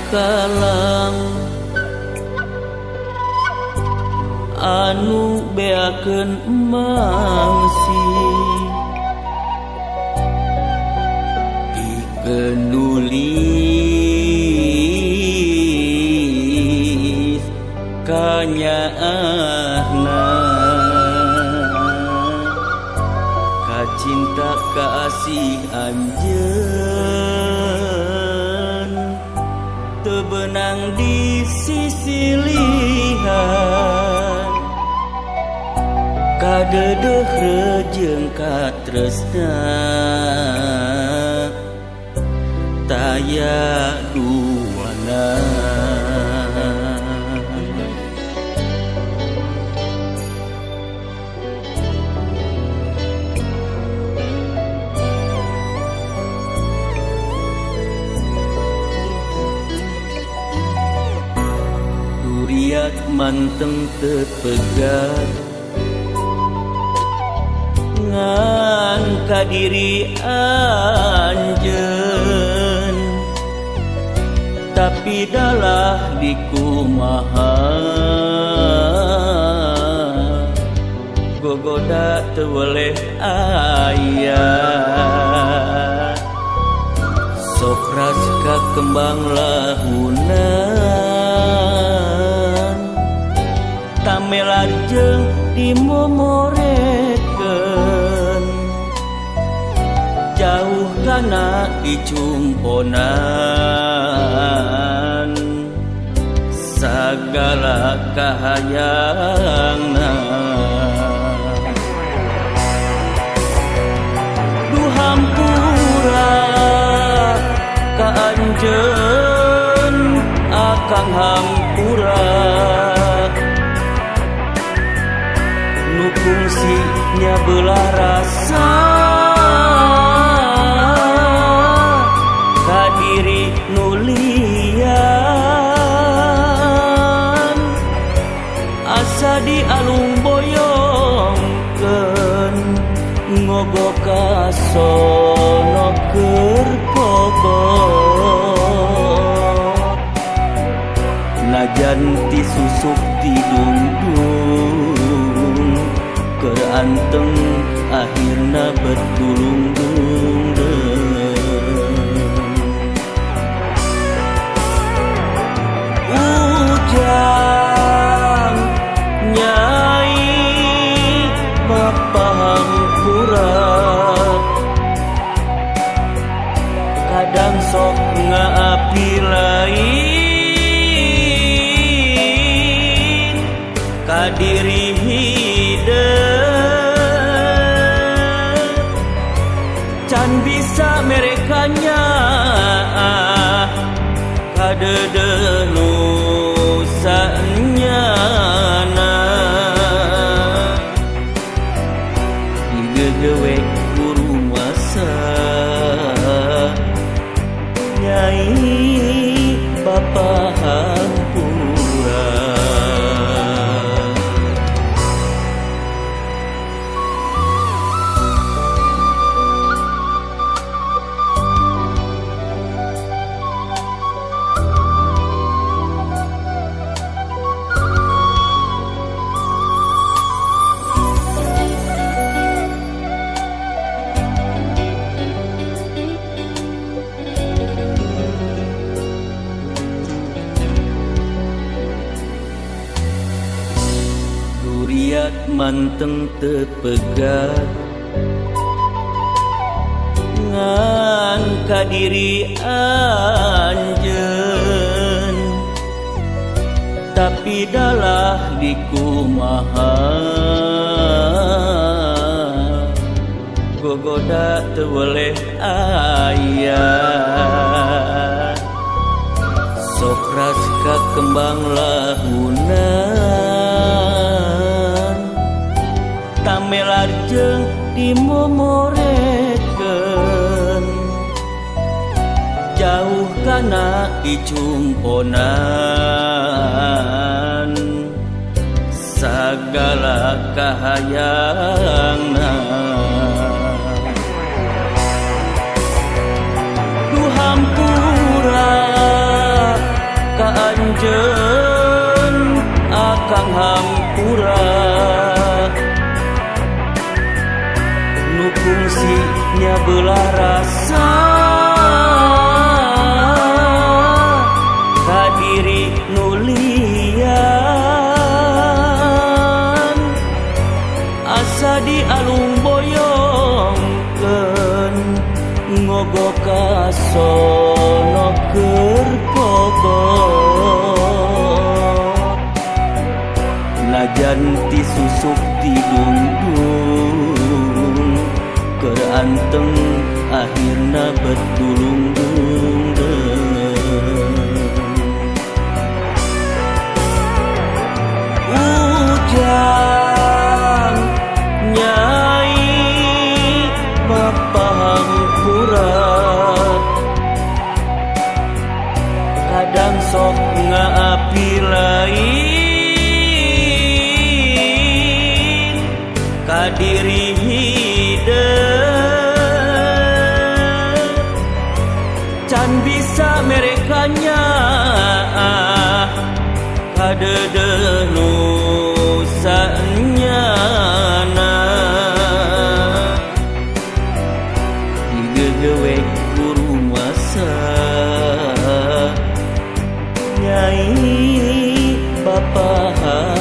Kalang anu beakeun mangsi pikeun nulis kanyaahna kacinta kaasih anjeun benang di sisi lihan kadedeh rejeng katresna taya duana. Manteng tepegat ngan kadiri anjeun tapi dalah dikumaha gogoda teu weleh aya sok raska kembang lahuna tamelar jeung dimomorekeun jauh kana dicumponan sagala kahayangna duh hampura ka anjeun akang hampura kungsinya belah rasa kadiri nulian asa di alung boyongkeun ngogoka sono keur pogo najan ti susuk ti dungdung keur anteng akhirna betulung-dung ujang nyai bapa hampura kadang sok ngaapi lain kadiri can bisa merekanya kadedeh nu sanyana digegewek ku rumasa nyai bapa hampura. Anteng teu pegat ngan ka diri anjeun, tapi dalah dikumaha gogoda teu weleh aya. Sok ras ka kembang lahunan, tamelar jeung dimomorekeun, jauh kana dicumponan sagala kahayangna. Duh hampura ka anjeun, akang hampura, nu kungsi nyabelah rasa ka diri nu lian. Asa dialung boyongkeun, ngogok ka sono keur pogo, najan ti susuk ti dungdung keur anteng akhirna betulung-dung. Ujang Nyai Bapa hampura, kadang sok ngaapi lain ka diri hideung, can bisa merekanya kadeudeuh nu sanyana, digegewek ku rumasa. Nyai Bapa.